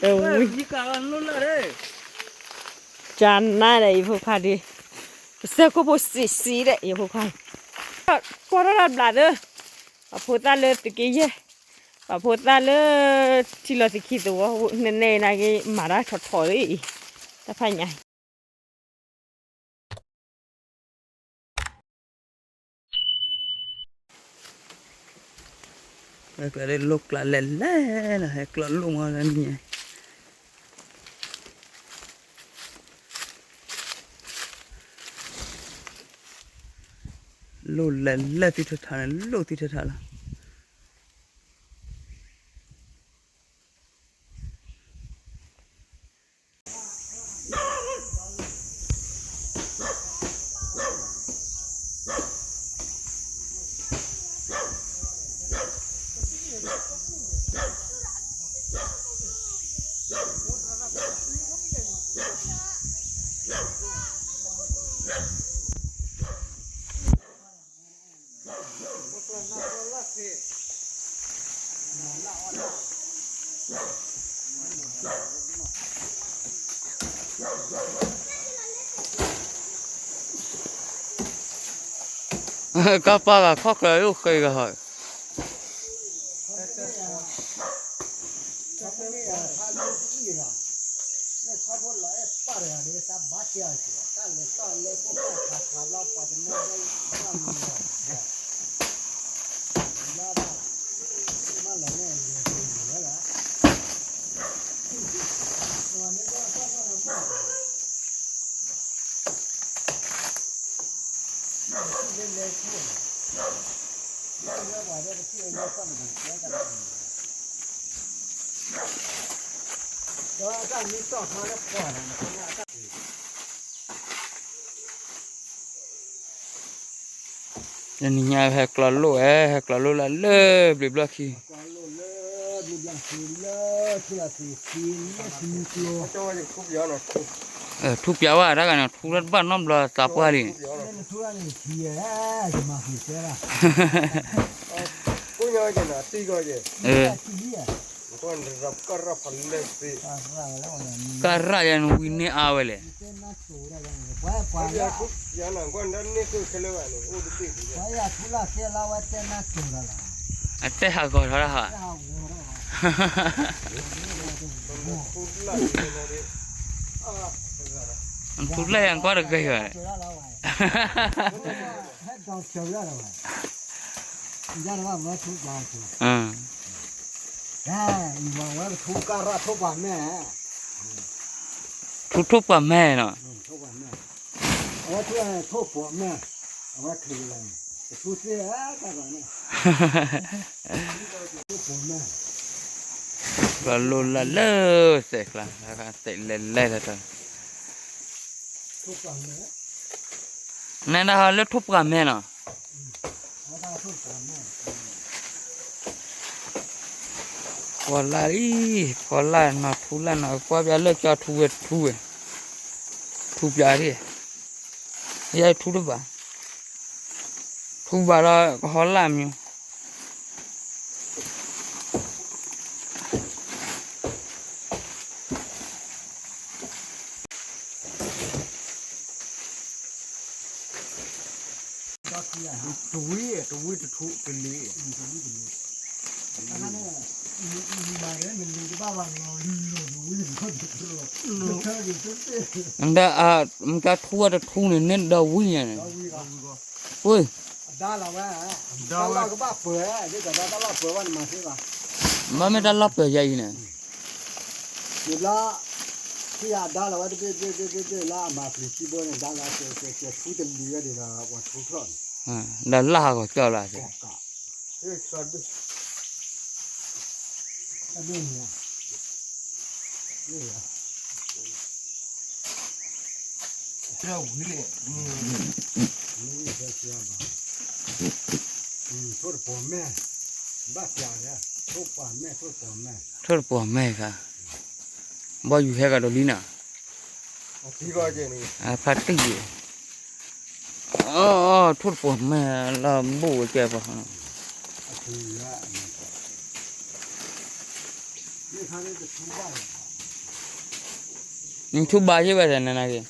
တဝံၤ ကၢ်နါဒီး ယဖိခွါဒုး ပစဲကိၣ်ဖိစံးစံးဒီး ယဖိခွါ ကွၢ်ထီၣ်တၢ်ဘျးသၢ ပှၤဖိသၣ်လၢသုးက့ယဲၢ် ပှၤဖိသၣ်လၢ ထံလီၤသုးခံသဝီ နဲနဲနာ်က့ မၤတၢ်ထီၣ်ထီၣ်လံအံၤ တၢ်ဖးညါ ဟဲကျီလိၣ်ကျါလဲၣ်လဲၣ်နီၤ ဟဲကျီလိၣ်မီၢ်လၢနံၤ လိၣ်လဲၣ်လဲၣ်သံထီထါန့ၣ် လိၣ်သံထီထါလီၤ ကပၢ်ဂၤခီၣ်ချၢယိၣ်ဃ့ကဟီ တနံၤညါဟဲကျီလိၣ်ဝဲ ဟဲကျီလိၣ်လၢလၢဘျံးဘျီၣ်ခံ ထူပျးဝဲတၢ်ဂၤန့ၣ် ထူလၢတဘၣ်နီတဘျီသးပှၢ်လံ ကရၣ်ယဲနဝံန့ၢ်အါဝဲလဲၣ် အတဲဟးဂီၤထီၣ်ဒၣ်ဟး ထူလၢယၤကွၢ်တဂ့ၤဘၣ် ထူထိၣ်ပှၢ်မဲနီၤ လီၤလိၢ်လၢ်လၢသဲးကျါ သဲးလဲၤလဲၤလီၤတၢ် နဲဒၣ်ဟီလၢထိၣ်ပှၢ်မဲနီၤ ဖီလာ်လံ ဖီလာ်နီၤထူလာ်နီၤ ကွၢ်ပျးလၢကၠီထူဝဲထူဝဲ ထူပျးဒ် ယဲထူတဘၣ် ထူဘၣ်လီၤကဟီလာ်မၠိ တဝံၤ တဝံၤတထူတလံၤ ဒီး မ့ၢ်ကထူဝဲတထူန့ၣ် န့ၣ်ဒီးဝံၤညါန့ၣ် ဝ့ၢ် ဘၣ်မ့ၢ်တၢ်လီၢ်ပၢၢ်ယၤအံၤန့ၣ် လၢ ထံအဒါလီၤဝဲတဘ့ၣ်ဘ့ၣ်ဘ့ၣ်ဘ့ၣ်ဘ့ၣ် လၢအမၤပျံၤထံဘိန့ၣ် ဒါလီၤ ကဲထူတလံၤဝဲဒၣ်ဒီး ပှၤထူဖျီၣ်န့ၣ် ဒီးလၢဟးဂီၤကၠီလီၤ ထိၣ်တပီၤမဲခါ ဘီယူၤဟဲကဒီးလံနီၤ ဖးတံၢ် အီၤ ထိၣ်တပီၤမဲလၢဘိၣ်ဝဲကဲပှၤ အ ထူ ယၤ အ မၤ ထီၣ် နထူဘၣ်ယဲၢ်ဝဲဒၣ်နနာ်က့ၤ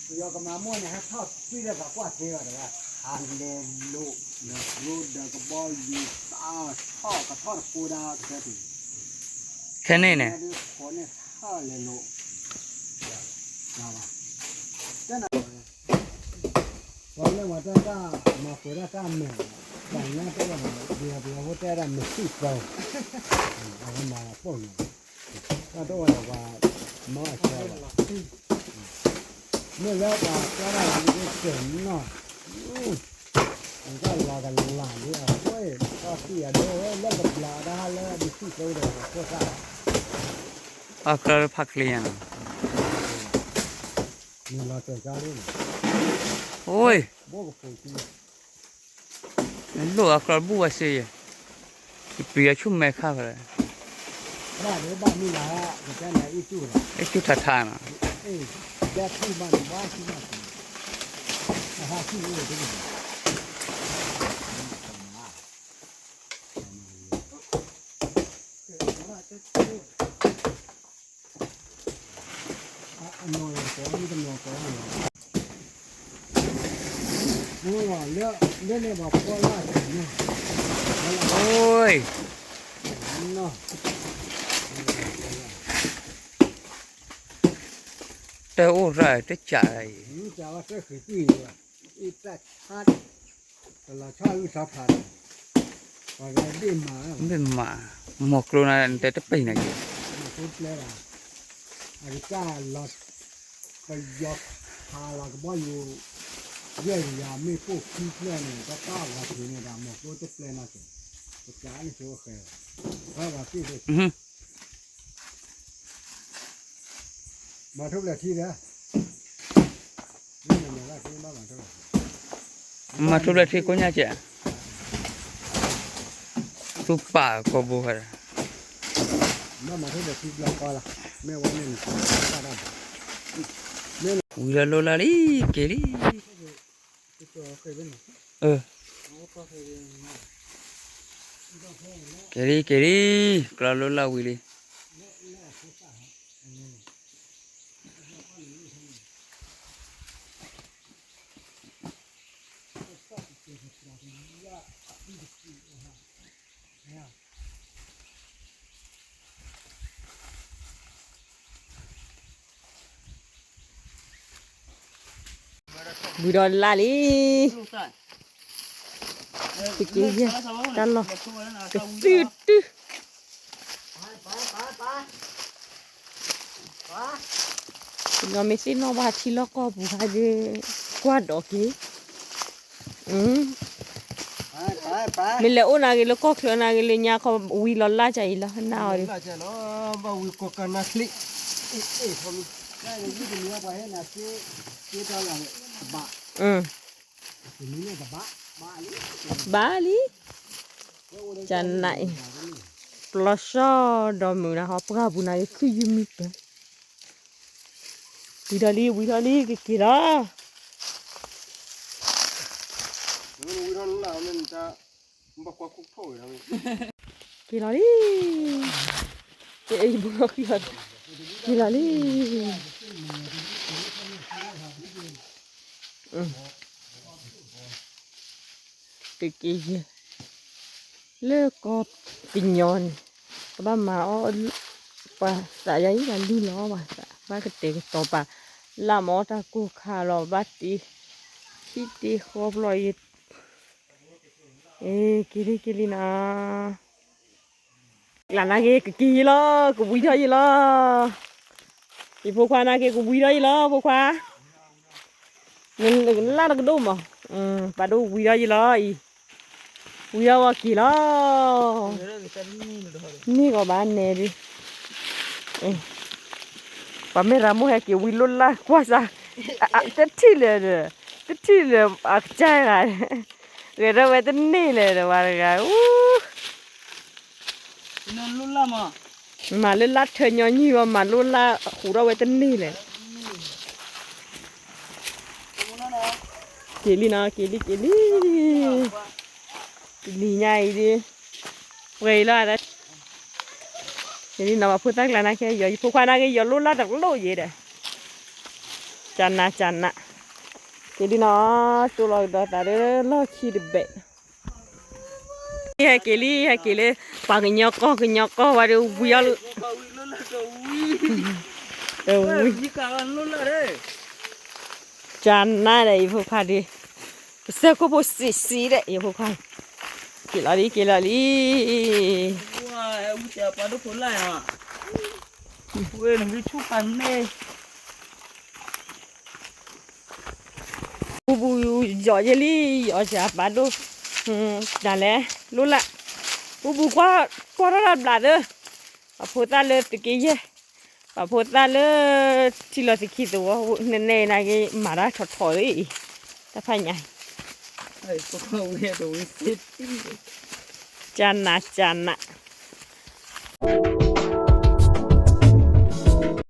ပယီၤကမၤမိၢ်န့ၣ် ဟဲထီၣ်သွံၣ်လၢပှၤကွၢ်သ့ဘၣ်တဝဲ, ဟးလဲၤလိာ် ဒီးရိဒီးကဘီယူၤ တၢ်ထီၣ်ကထီၣ်တကိးဒၣ်ကတၢၢ်တံၢ်, ခဲန့ၣ်န့ၣ် ခိးန့ၣ်ထီၣ်လဲၤလိာ် တၢ်ဘၣ် တဲနၤ ပှၤလၢပှၤတဲတၢ်မၤပှဲၤဒၣ်တၢ်မဲာ်, တၢ်ညါတဲဝဲဒၣ် ပယီၤဖိတဲဒၣ်မ့ၢ်သံၣ်သီ, အဝဲမၤလီၤပိာ်န့ၣ်, တၢ်တဲဝဲဒၣ်ပှၤမၤအဆၢဘၣ်, မ့ၢ်လၢပှၤတဲဒၣ်လၢကစၢၢ်နီၢ်, တၢ်လီၤကလၤလံအဃိ, တၢ်သံၣ်အဒိ လၢကဘျးဒၣ်လၢဒုးသံၣ်သီဒီးဖိသၣ်, အကြၢးဖးချ့ညါနီၤ, နလီၤတဲာ်ကါလံ, အိ, နလိၣ်အကြၢးဘူၣ်ဝဲစ့ယဲ, ယပျံၤအဆူၣ်မဲာ်ခါဖဲလဲၣ်, အ့ၣ်တူၢ်ထးထးနီၤ, အိ, တၢ်အိၣ်ရၢ်တစးအံၤ, ဘ့ၣ်မး, မီၢ်ကျိနၤ နတဲတပ့ၤန့ၣ်က့ၤ, အကစၢ်လီၤ, ပယီၤခးလီၤကဘီယူၤ, ယဲၢ်ကယၤမ့ၢ်ပိၢ်ခံဖျၢၣ်န့ၣ် တၢ်တၢ်လီၤက့ၤန့ၣ်ဒီး မီၢ်ကျိတပျဲနီၤက့ၤ, ပကးန့ၣ်ဆိဃဲ, ဝဲဝဲသ့ၣ်သ့ၣ် မၤထူၣ်ဖျဲးထံဒီး, မၤထူၣ်ဖျဲးထံကိညါကဲး, သူပာ်ကိာ်ဘိဃဲဒီး, ဝံၤလီၤလိၣ်လၢ်လံ, က့ၤလံ, က့ၤလံက့ၤလံ, ကျီလိၣ်လၢ်ဝံၤလံ. ဝံၤဒီးလၢ်လံ, တက့ၢ်ယဲၢ်, တၢ်လီၢ်, ကသုတုၤ ပညီမ့ၢ်သ့ၣ်နီၣ်ဘၣ်ထံလီၢ်ကီၢ်ပူၤခါဒ်, ကွၢ်ဒီးက့ၤ, မ့ၢ်လဲၤအိၣ်နာ်ဂ့ၤလၢကီၢ်ချၢနာ်ဂ့ၤလၢညါခီ ဝံၤလီၤလၢ်ကၢ်အံၤလီၤ နၢ်အီၤဒီး, ဘၣ်လံ, ကနၣ်အံၤ, ပျီစီဒီးမုာ်နၤဟီ ပှၢ်ပူၤနၤဂ့ၤ ခုၣ်ယုၢ်မုၢ်ပၢၤ, ဝံၤထီၣ်လံ ဝံၤထီၣ်လံ ကက့ၤလီၤ. က့ၤလီၤလံ, က့ၤလီၤလံ. တက့ၢ်ယဲၢ်, လၢကီၢ်ပညီန့ၣ် ကဘၣ်မၤအီၣ်, ပှၤသးယါအံၤ ဘၣ်လုၢ်လီၤဘၣ်သး ဘၣ်ကတဲာ်ကတီၤပာ်, လၢမၤအီၣ်တၢ်ကိၢ်ခါလီၤ ဘၣ်တ့, ဟံၣ်တ့ဃီဖျီၣ်အံၤ, က့ၤလံ က့ၤလံနီၤ. ကျးနာ်က့ၤ ကက့ၤယံၤလီၤ ကဝံထီၣ်ယံၤလီၤ. ယဖိခွါနာ်က့ၤ ကဝံထီၣ်ယံၤလီၤ ဖိခွါ, နလၢ်တကဒိၣ်မး, ပာ်ဒိၣ်ဝံထီၣ်ယံၤလီၤအံၤ, ဝံထီၣ်ဝဲက့ၤလီၤ. န့ၢ်ဂီၤဘၣ်နဲဒုး, ပှၤမ့ၢ်ရၤမိၢ်ဟဲက့ၤဝံလိၣ်လၢ်ကွၢ်စၢ်, တထံၣ်လဲၣ်ဒီး, တထံၣ်လဲၣ်အကစၢ်ဂၤ, ဂဲၤထီၣ်ဝဲတန့ၢ်လဲၣ်ဒီး ပှၤတဂၤ, မၤလၢလၢ်ထၢညီနုၢ်ဝဲ မၤလိလၢ်ဟူးထီၣ်ဝဲတန့ၢ်လဲၣ်. က့ၤလံနီၤ က့ၤလံ က့ၤလံ, လံၤညါအံၤဒုး, ဝဲအံၤလီၤ, ယဒ်နီၤ ပှၤဖိသၣ်ကျါနာ်က့ ယီၤ ယဖိခွါနာ်က့ ယီၤလိၣ်လၢ်တလိၣ်ယဲဒီး, ကနးကနး, ယဒ်နီၤ တိၢ်လီၤကဒီးသးလၢလီၢ်ခံတဘ့ၣ်, ဟဲက့ၤလံ ဟဲက့ၤလၢ ပှၤကညီကီၢ် ကညီကီၢ်ဝဲဒီးဝံၤအီၤ, တဝံၤ ကနးဒီး ယဖိခွါဒီး ပစဲခိၣ်ဖိစံးစံးဒီး ယဖိခွါ, က့ၤလီၤလံ က့ၤလီၤလံ, ဝဲ ဝဲ ဝဲ ဝဲ ပူပူယီၤယဲလံ, ယီၤစှၤပာ်ဒိၣ်, တၢ်လဲၤလိၣ်လၢ်, ပူပူကွၢ်ထီၣ်တၢ်ဘျးသၢ, ပှၤဖိသၣ်လၢသုးက့ယဲၢ်, ပှၤဖိသၣ်လၢ ထံလီၤသခံသဝီ နဲနဲနာ်က့ မၤတၢ်ထီၣ်ထီၣ်လံ, တၢ်ဖးညါ, ကနးကနး